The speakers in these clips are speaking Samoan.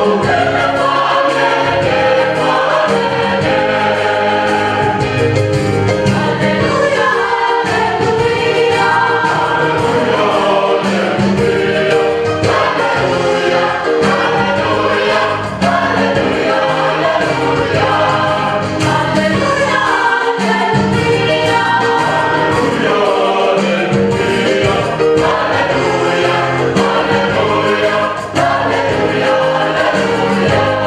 Aleluia, aleluia. Aleluia, aleluia.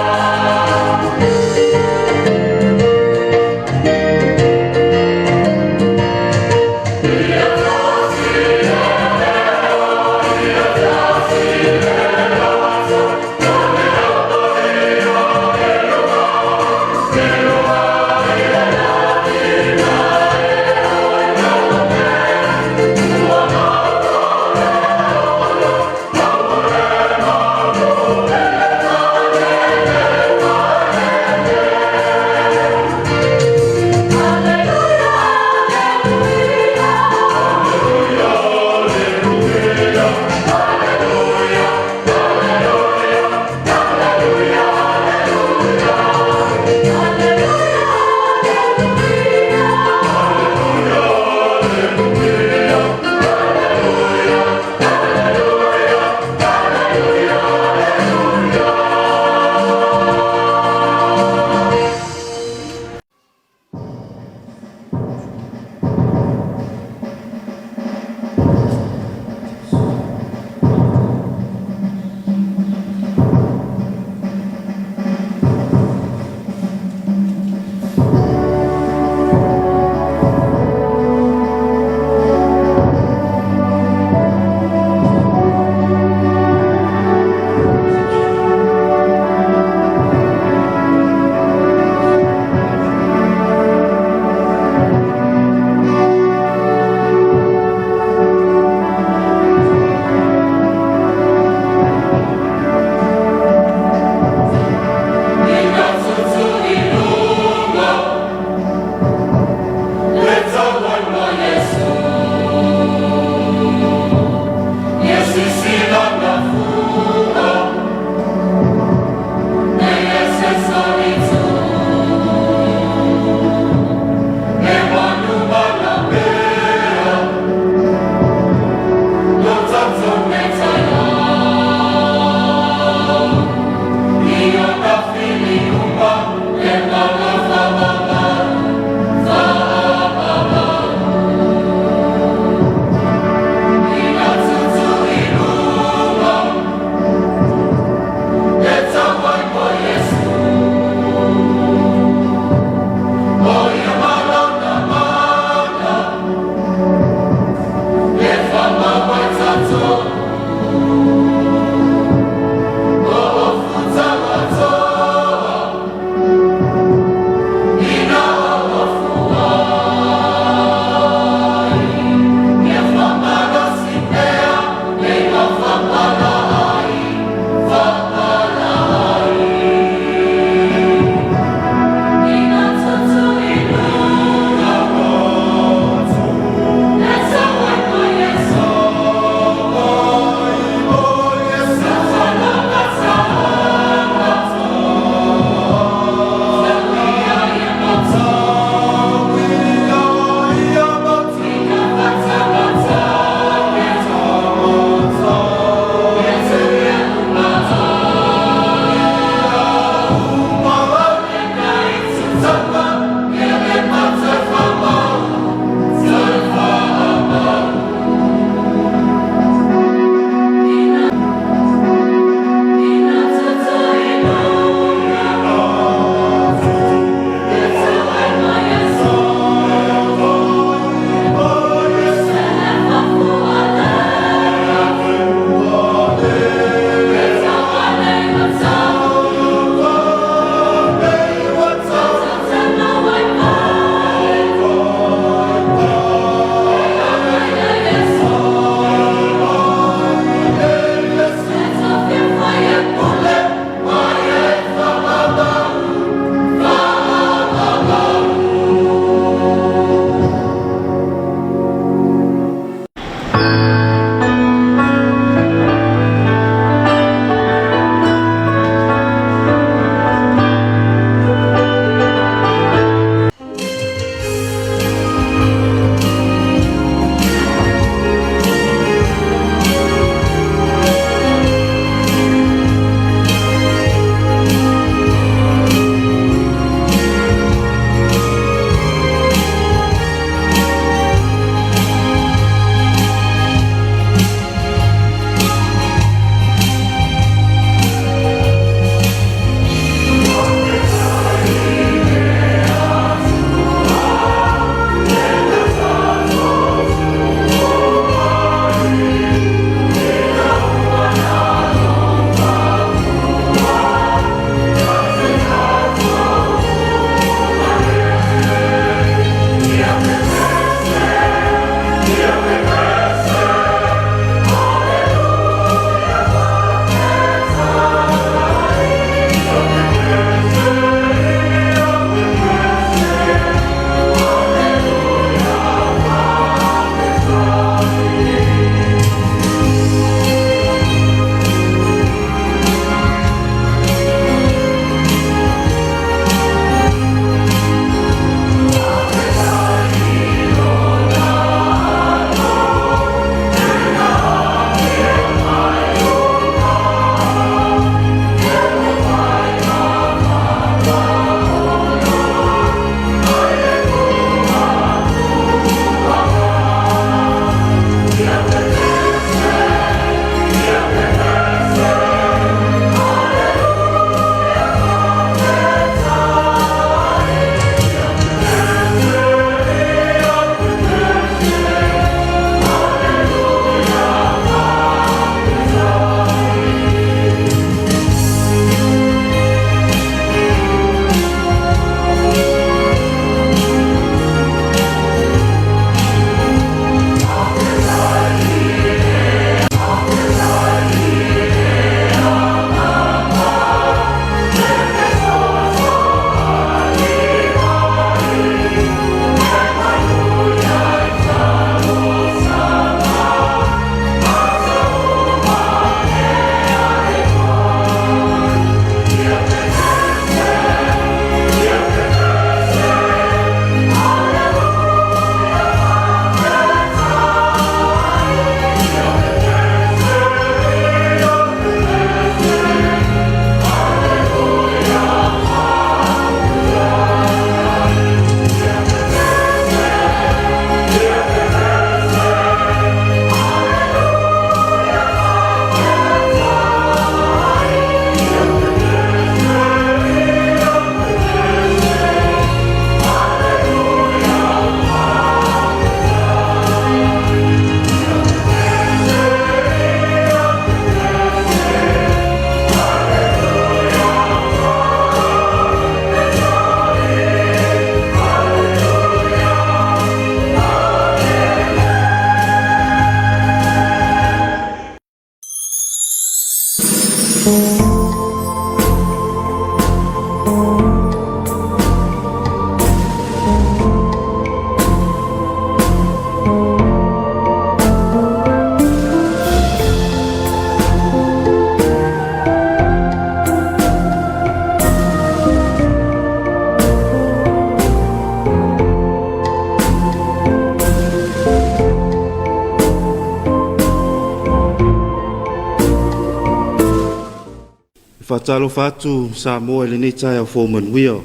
Faatalofa atu Samoa i lenei taeao fou manuia,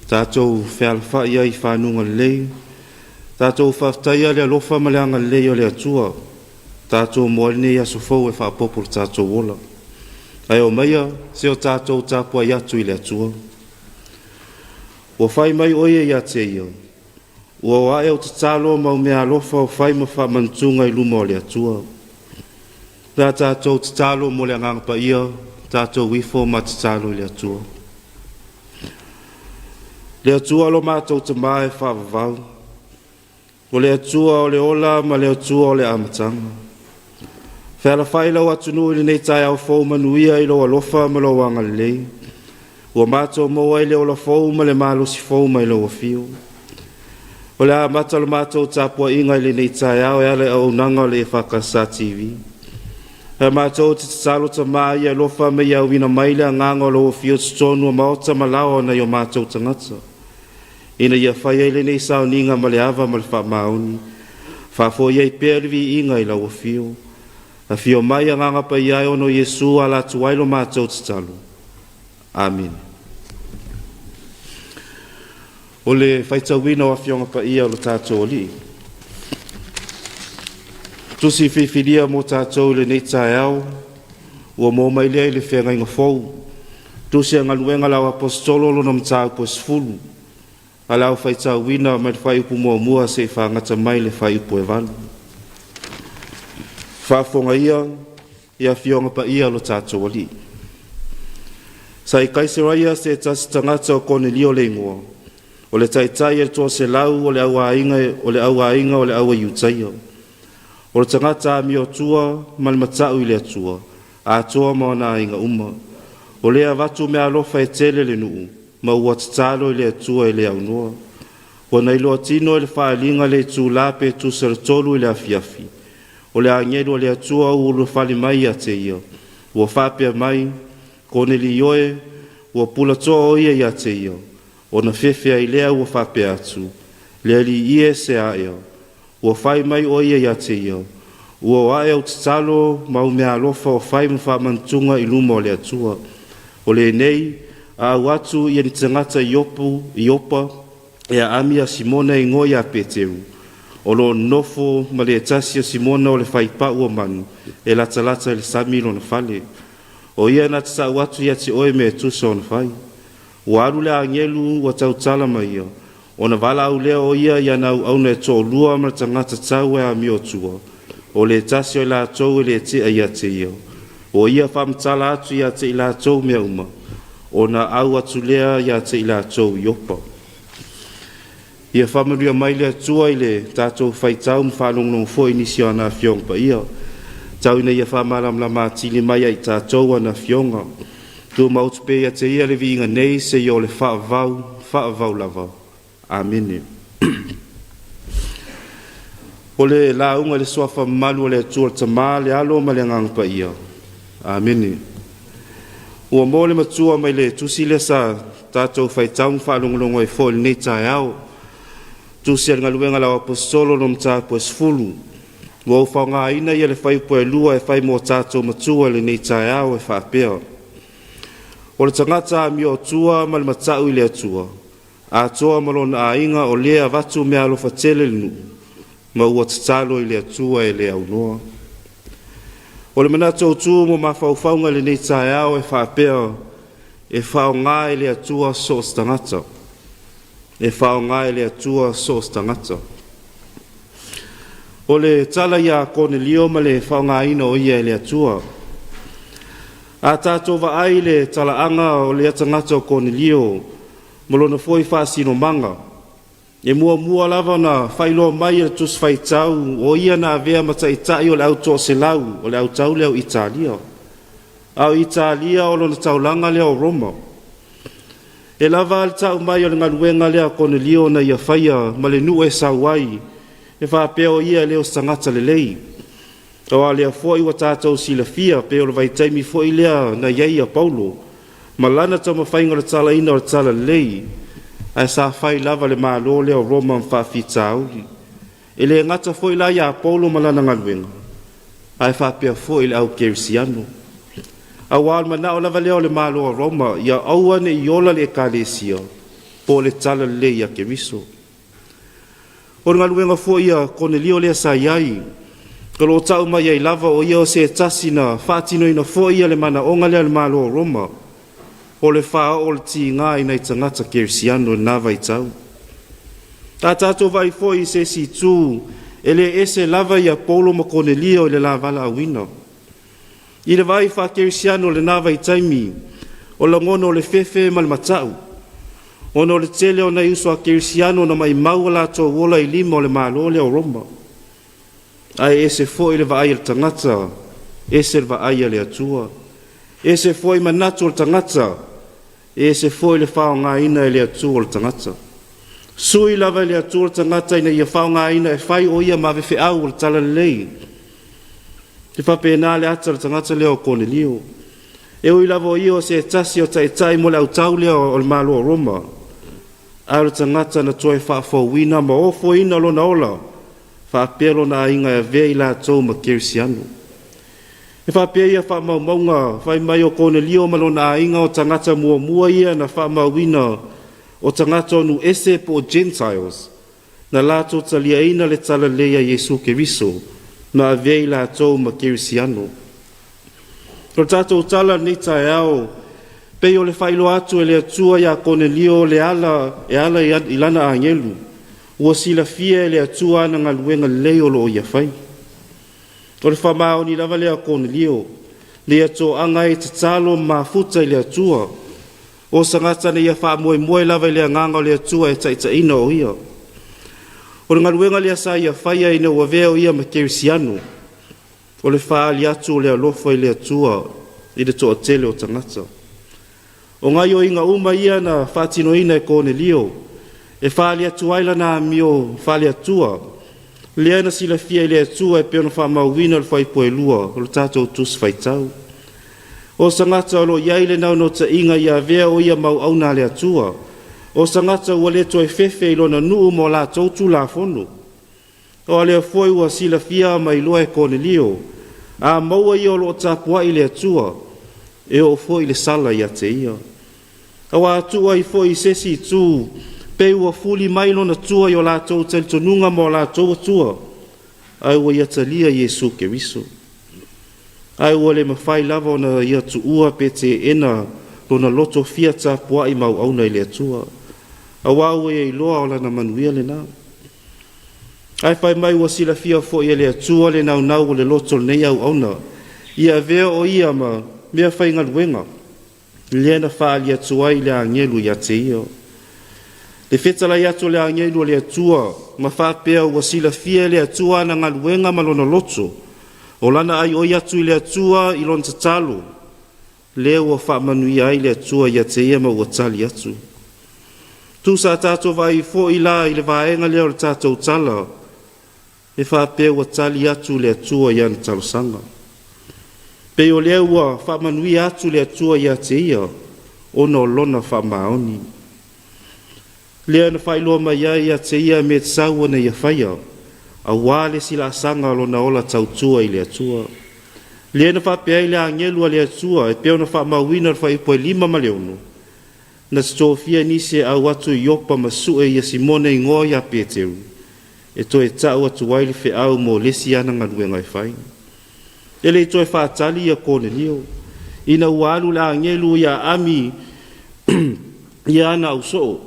tatou fealafai ai i fanuga lelei, tatou faafetaia le alofa ma le agalelei o le Atua, tatou moa ai lenei aso fou e faaopoopo i le tatou ola. Ae omaia se o tatou tapuai atu i le Atua. Ua fai mai oe ia te ia, ua o ae au tatalo ma au meaalofa o fai ma faamanatuga i luma o le Atua. Pe a tatou tatalo mo le Agaga Paia, tatou ifo ma tatalo i le Atua. Le Atua lo matou Tamā e faavavau, o le Atua o le ola ma le Atua o le amataga. Fealafai lau atunuu i lenei taeao fou manuia i lou alofa ma lou agalelei. Ua matou maua ai le ola fou ma le malosi fou mai lou afio. O le a amata le matou tapuaiga i lenei taeao e ala i auaunaga o le EFKS TV. Ae matou te tatalo Tamā ia alofa ma ia auina mai le agaga o lou afio i totonu o maota ma laoa o nai o matou tagata, ina ia fai ai lenei sauniga ma le ava ma le faamaoni, faafoi ai pea le viiga i lau afio. Afio mai Agaga Paia e ona o Iesu ala atu ai lo matou tatalo. Amene. O le faitauina o Afioga Paia o lo tatou Alii. Tusi filifilia mo tatou i lenei taeao, ua maua mai lea i le Feagaiga Fou. Tusi a Galuega a le Au Aposetolo lona mataupu e 10, a le au faitauina mai le fuaiupu 1 seia fagata mai le fuaiupu e 8. Faafofoga ia i Afioga Paia o lo tatou Alii. Sa i Kaisareia se tasi tagata o Konelio le igoa, o le taitai e le 100 o le auaiga o le auaiga o le au a Iutaia. O le tagata amiotua ma le mata'u i le Atua, atoa ma ona aiga uma. O lea avatu meaalofa e tele i le nuu, ma ua tatalo i le Atua e le aunoa. Ua na iloa tino i le faaaliga le itulā pe tusa o le 3 i le afiafi, o le agelu o le Atua ua ulufale mai ia te ia, ua faapea mai, “Konelio e!” Ua pulatoa o ia ia te ia, ona fefe ai lea ua faapea atu, “Le Alii e, se a ea?” Ua fai mai o ia ia te ia, “Ua o ae au tatalo ma au meaalofa o fai ma faamanatuga i luma o le Atua. O lenei, a au atu ia ni tagata i Iopu, Iopa, e aami ia Simona e igoa ia Peteru, o lo o nofo ma le tasi o Simona o le faipau o manu, e latalata i le sami lona fale. O ia na te ta'u atu ia te oe mea e tusa ona fai.” Ua alu le agelu ua tautala ma ia, ona valaau lea o ia i ana auauna e toalua ma le tagata tau e amiotua, o le tasi o i latou e le tea ia te ia. O ia faamatala atu ia te i latou mea uma, ona au atu lea ia te i latou i Iopa. Ia faamanuia mai le Atua i le tatou faitau ma faalogologo foi i nisi o ana Afioga Paia. Tau ina ia faamalamalama atili mai ia i tatou ana Afioga. Tumaoto pea ia te ia le viiga nei seia o le faavavau, faavavau lava. Amene. O le lauga i le suafa mamalu o le Atua le Tamā, le Alo ma le Agaga Paia. Amene. Ua mo le matua mai le tusi lea sa tatou faitau ma faalogologo ai foi i lenei taeao. Tusi a le Galuega a le Au Aposetolo lona mataupu e 10. Ua ou faaaogaina ia le fuaiupu e 2 e fai mo tatou matua i lenei taeao e faapea: O le tagata amiotua ma le mata'u i le Atua, atoa ma lona aiga o lea avatu meaalofa tele i le nuu, ma ua tatalo i le Atua e le aunoa. O le manatu autū mo mafaufauga i lenei taeao e faapea, e faaaoga e le Atua so o se tagata. E faaaoga e le Atua so o se tagata. O le tala ia Konelio ma le faaaogaina o ia e le Atua. A tatou vaai i le talaaga o lea tagata o Konelio ma lona foi faasinomaga, e muamua lava ona faailoa mai e le Tusi Faitau o ia na avea ma taitai o le au toaselau o le autau lea o Italia. A o Italia o lona taulaga lea o Roma. E lava le tau mai o le galuega lea a Konelio na ia faia ma le nuu e sau ai, e faapea o ia e le o se tagata lelei. Aua o lea foi ua tatou silafia pei o le vaitaimi foi lea na i ai ia Paulo ma lana taumafaiga o le talaina o le talalelei, ae sa fai lava le Malo lea o Roma ma faafitauli. E le gata foi la ia Paulo ma lana galuega, ae faapea foi le au kerisiano. Auā o le manao lava lea o le Malo o Roma ia aua ne i ola le Ekalesia po o le Talalelei a Keriso. O le galuega foi a Konelio lea sa i ai, o lo o tau mai ai lava o ia o se tasi na faatinoina foi le manaoga lea a le Malo o Roma o le faaoo o le tiga i nai tagata kerisiano i lena vaitau. A tatou vaai foi i se isi itu, e le ese lava ia Paulo ma Konelio i le la valaauina. I le vaai faakerisiano i lena vaitaimi, o lagona o le fefe ma le mata'u, ona o le tele o nai uso a kerisiano na maumau o latou ola i lima o le Malo lea o Roma. Ae ese foi le vaai a le tagata, ese le vaai a le Atua. Ese foi manatu o le tagata, ese foi le faaaogaina e le Atua o le tagata. Sui lava e le Atua le tagata ina ia faaaogaina e fai o ia ma avefeau o le Talalelei. E faapena le ata o le tagata lea o Konelio. E ui lava o ia o se tasi o taitai mo le autau lea o le Malo o Roma, a o le tagata na toe faafouina ma ofoina lona ola faapea lona aiga e avea i latou ma kerisiano. E faapea ia faamaumauga fai mai o Konelio ma lona aiga o tagata muamua ia na faamauina o tagata o nuu ese po o Gentiles na latou taliaina le talalelei a Iesu Keriso ma avea i latou ma kerisiano. O le tatou tala lenei taeao, pei o le faailoa atu e le Atua iā Konelio le ala e ala i lana agelu, ua silafia e le Atua ana galuega lelei o lo o ia fai. O le faamaoni lava lea a Konelio, na ia toaga ai e tatalo ma mafuta i le Atua, o se tagata na ia faamoemoe lava i le agaga o le Atua e taitaiina o ia. O le galuega lea sa ia faia ina ua avea o ia ma kerisiano, o le faaali atu o le alofa i le Atua i le toatele o tagata. O gaoioiga uma ia na faatinoina e Konelio e faaali atu ai lana amio faale-Atua, lea na silafia e le Atua e pei ona faamauina i le fuaiupu e 2 o le tatou Tusi Faitau. O se tagata o lo o i ai le naunautaiga ia avea o ia ma auauna a le Atua, o se tagata ua le toe fefe i lona nuu ma o latou tulafono. O lea foi ua silafia ma iloa e Konelio, a maua ia o lo o tapuai i le Atua, e oo foi le sala ia te ia. Auā tuu ai foi i se isi itu, pei ua fuli mai lona tua i o latou talitonuga ma o latou atua, ae ua ia talia Iesu Keriso. Ae ua le mafai lava ona ia tuua pe teena lona loto fia tapuai ma auauna i le Atua, auā ua ia iloa o lana manuia lena. Ae fai mai ua silafia foi e le Atua le naunau o le loto o lenei auauna, ia avea o ia ma mea faigaluega, lea na faaali atu ai le agelu ia te ia. Le fetalai atu o le agelu o le Atua ma faapea ua silafia e le Atua ana galuega ma lona loto, o lana aioi atu i le Atua i lona tatalo, lea ua faamanuia ai le Atua ia te ia ma ua tali atu. Tusa a tatou vaai foi la i le vaega lea o le tatou tala, e faapea ua tali atu le Atua i ana talosaga. Pei o lea ua faamanuia atu le Atua ia te ia, ona o lona faamaoni. Lea na faailoa mai ai ia te ia mea tatau ona ia faia, auā le silaasaga o lona ola tautua i le Atua. Lea na faapea ai le agelu a le Atua e pei ona faamauina i le fuaiupu e 5 ma le 6, na tofia nisi e au atu i Iopa ma sue ia Simone igoa ia Peteru, e toe tau atu ai le feau mo le isi ana galuega e fai. E le i toe faatali ia Konelio, ina ua alu le agelu ia ami ia ana ausoo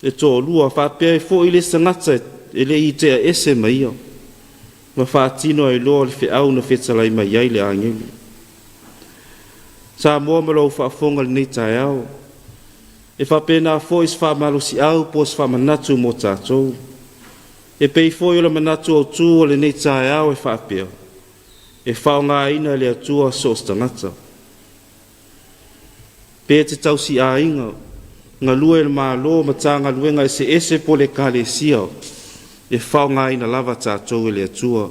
e toalua, faapea ai foi le isi tagata e le i tea ese ma ia, ma faatino ai loa le feau na fetalai mai ai le agelu. Samoa ma lou faafofoga i lenei taeao, e faapena foi se faamalosiau po o se faamanatu mo tatou. E pei foi o le manatu autu o lenei taeao e faapea, e faaaogaina e le Atua so o se tagata. Pe te tausiaiga, galue i le Malo, Matagaluega eseese po o le Ekalesia, e faaaogaina lava tatou e le Atua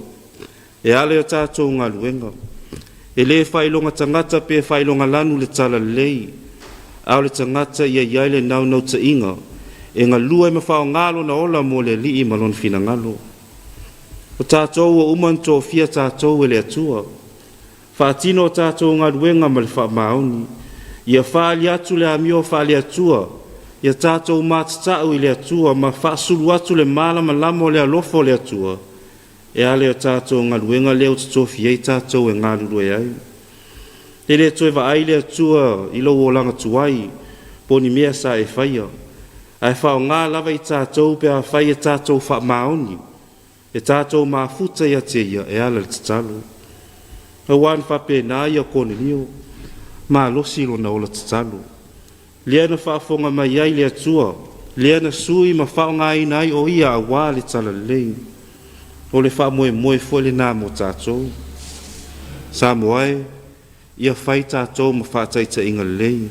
e ala i o tatou galuega. E le faailoga tagata pe faailoga lanu le talalelei, a o le tagata ia i ai le naunautaiga e galue ma faaaoga lona ola mo le Alii ma lona finagalo. O tatou ua uma ona tofia tatou e le Atua. Faatino a tatou galuega ma le faamaoni. Ia faali atu le amio faale-Atua, ia tatou matatau i le Atua ma faasulu atu le malamalama o le alofa o le Atua, e ala i o tatou galuega lea ua totofi ai tatou e galulue ai. E le toe vaai le Atua i lou olaga tuai po o ni mea sa e faia, ae faaaoga lava i tatou pe afai e tatou faamaoni, e tatou mafuta ia te ia e ala i le tatalo. Aua na faapena ia Konelio, malosi lona ola tatalo. Lea na faafofoga mai ai le Atua, lea na sui ma faaaogaina ai o ia auā le talalelei. O le faamoemoe foi lenā mo tatou. Samoa e, ia fai tatou ma faataitaiga lelei,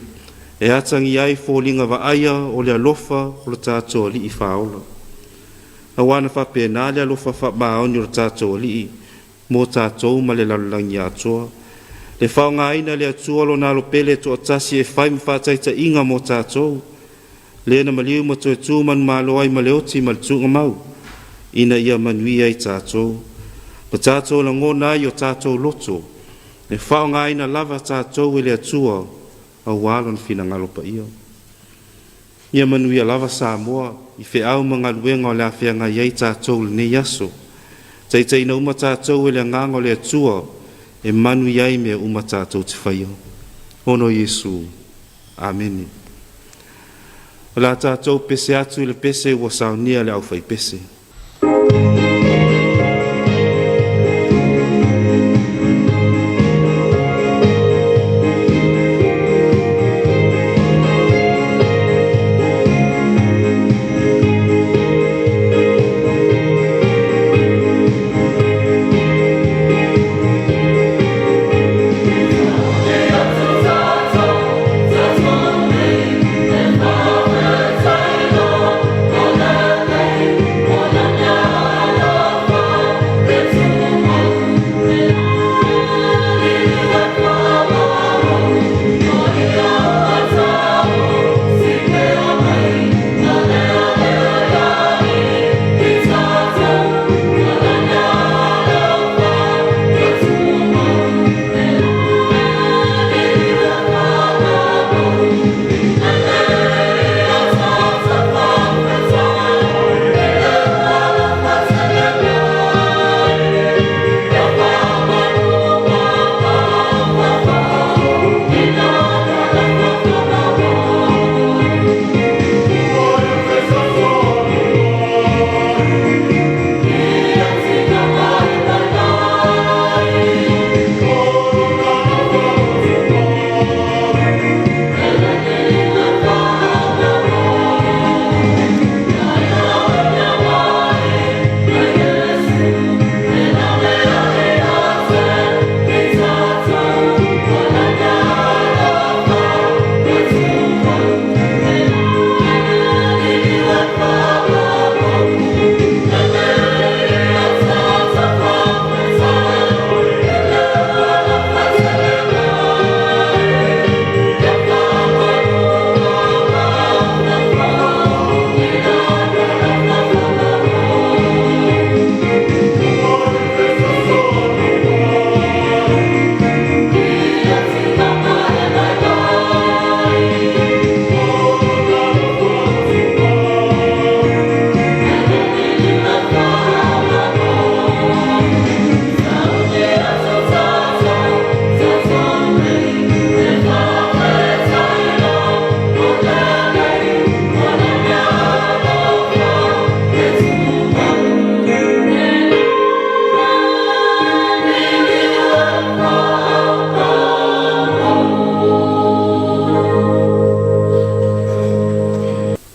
e atagia ai foliga vaaia o le alofa o le tatou Alii Faaola. Auā na faapena le alofa faamaoni o le tatou Alii mo tatou ma le lalolagi atoa. Le faaaogaina e le Atua lona alo pele e toatasi e fai ma faataitaiga mo tatou, lea na maliu ma toe tu manumalo ai ma le oti ma le tuugamau, ina ia manuia ai tatou. Ma tatou lagona ai o tatou loto, e faaaogaina lava tatou e le Atua auā lona finagalo paia. Ia manuia lava Samoa i feau ma galuega o le a feagai ai tatou i lenei aso. Taitaiina uma tatou e le agaga o le Atua e manuia ai mea uma tatou te faia. Ona o Iesu. Amene. O le a tatou pese atu i le pese ua saunia e le aufaipese.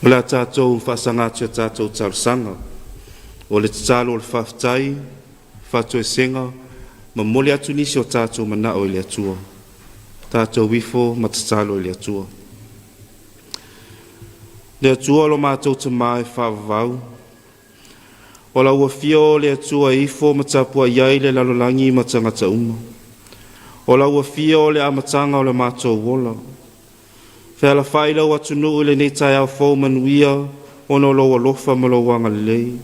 O le a tatou faasaga atu i a tatou talosaga. O le tatalo o le faafetai, faatoesega, momoli atu nisi o tatou manao i le Atua. Tatou ifo ma tatalo i le Atua. Le Atua lo matou Tamā e faavavau, o lau afio o le Atua e ifo ma tapuai ai le lalolagi ma tagata uma. O lau afio o le amataga o le matou ola. Fealafai lau atunuu i lenei taeao fou manuia ona o lou alofa ma lou agalelei.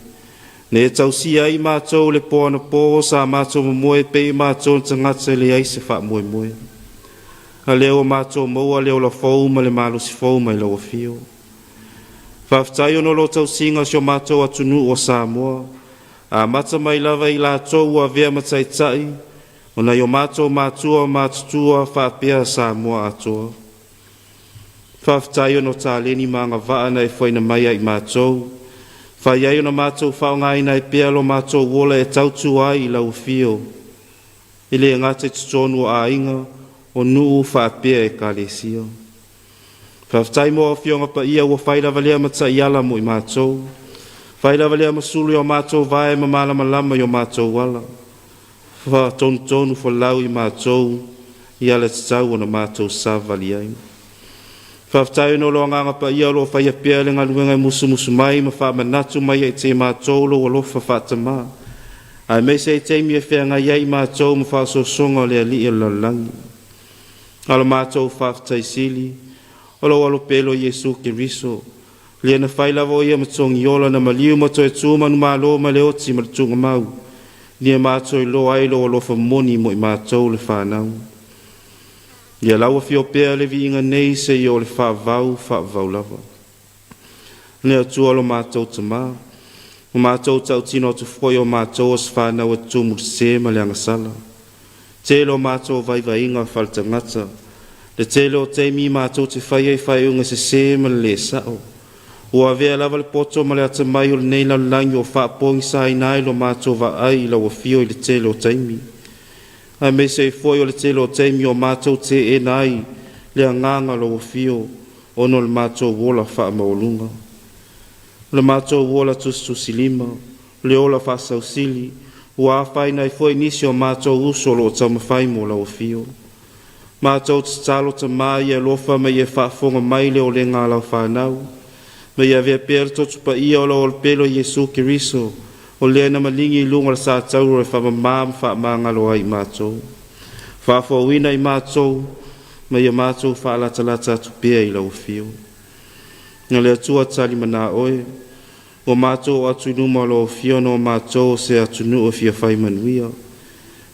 Na e tausia ai matou i le po anapo sa matou momoe pei o matou ni tagata e leai se faamoemoe. A lea ua matou maua le ola fou ma le malosi fou mai lau afio. Faafetai ona o lou tausiga o si o matou atunuu o Samoa, amata mai lava i latou ua avea ma taitai, o nai o matou matua matutua faapea Samoa atoa. Faafetai ona o taleni ma agavaa na e foaina mai ia i matou, fai ai ona matou faaaogaina ai pea lo matou ola e tautua ai i lau afio, e le gata i totonu o aiga, o nuu faapea ekalesia. Faafetai mo Afioga Paia ua fai lava lea ma taiala mo i matou, fai lava lea ma sulu i o matou vae ma malamalama i o matou ala, faatonutonu folau i matou i ala tatau ona matou savavali ai. Faafetai ona o lo Agaga Paia o lo o faia pea le galuega e musumusu mai ma faamanatu mai ia te matou lou alofa faatamā, aemaise ai taimi e feagai ai matou ma faaosoosoga o le alii o le lalolagi. A o le matou faafetai sili, o lou alo pele o Iesu Keriso, lea na fai lava o ia ma togiola na maliu ma toe tu manumalo mai le oti ma le tuugamau, ina ia matou iloa ai lou alofa moni mo i matou le fanau. Ia lau afio pea le viiga nei seia oo i le faavavau, faavavau lava. Le Atua lo matou Tamā, ua matou tautino atu foi o matou o se fanau e tumu i le sesē ma le agasala. Tele o matou vaivaiga faaletagata, le tele o taimi matou te faia i faaiuga sesē ma le lē sa'o. Ua avea lava le poto ma le atamai o lenei lalolagi ua faapogisaina ai lo matou vaai i lau afio i le tele o taimi, aemaise ai foi o le tele o taimi ua matou teena ai le agaga o lau afio ona o le matou ola faamaualuga, o le matou ola tusitusilima, le ola faasausili, ua afaina ai foi nisi o matou uso o lo o taumafai mo lau afio. Matou tatalo Tamā ia alofa ma ia faafofoga mai le olega a lau fanau, ma ia avea pea le Toto Paia o lau Alo pele o Iesu Keriso, o lea na maligi i luga o le satauro e faamamā ma faamagalo ai i matou. Faafouina i matou ma ia matou faalatalata atu pea i lau afio. Na le Atua tali mana oe, ua matou oo atu i luma o lau afio ona o matou o se atunuu e fia fai manuia.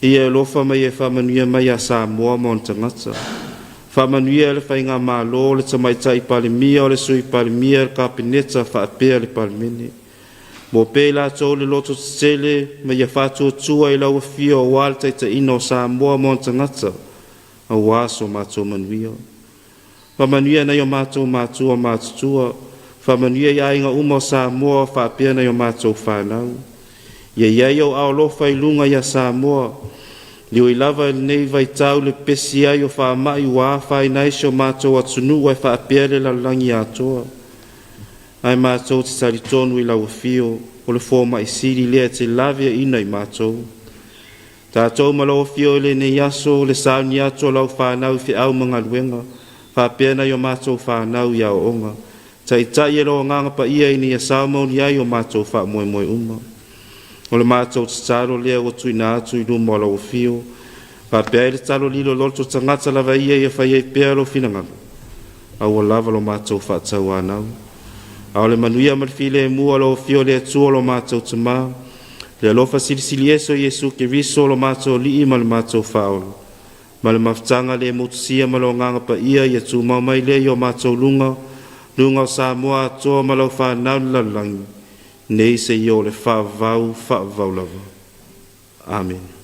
Ia e alofa ma ia faamanuia mai ia Samoa ma ona tagata. Faamanuia le Faigamalo, le Tamaitai Palemia, o le Sui Palemia, le Kapeneta faapea le Palemene. Maua pea e i latou le loto tetele ma ia faatuatua i lau afio aua le taitaiina o Samoa ma ona tagata, aua so matou manuia. Faamanuia nai o matou matua matutua, faamanuia i aiga uma o Samoa faapea nai o matou fanau. Ia i ai ou aao alofa i luga ia Samoa, e ui lava i lenei vaitau i le pepesi ai o faamai ua afaina ai si o matou atunuu ae faapea le lalolagi atoa. Ae matou te talitonu i lau afio o le fomai sili lea e te laveaiina i matou. Tatou ma lau afio i lenei aso, le sauni atu o lau fanau i feau ma galuega, faapea nai o matou fanau i aoaoga. Taitai e lou Agaga Paia ina ia saumauli ai o matou faamoemoe uma. O le matou tatalo lea ua tuuina atu i luma o lau afio, faapea ai le talo lilo loto tagata lava ia ia fai ai pea lou finagalo, aua lava lo matou faatauanau. A o le manuia ma le filemu o lau afio le Atua lo matou Tamā, le alofa silisili ese o Iesu Keriso lo matou Alii ma le matou Faaola, ma le mafutaga le motusia ma le Agaga Paia ia tumau mai lea i o matou luga, luga o Samoa atoa ma lau fanau i le lalolagi, nei seia oo i le faavavau, faavavau lava. Amene.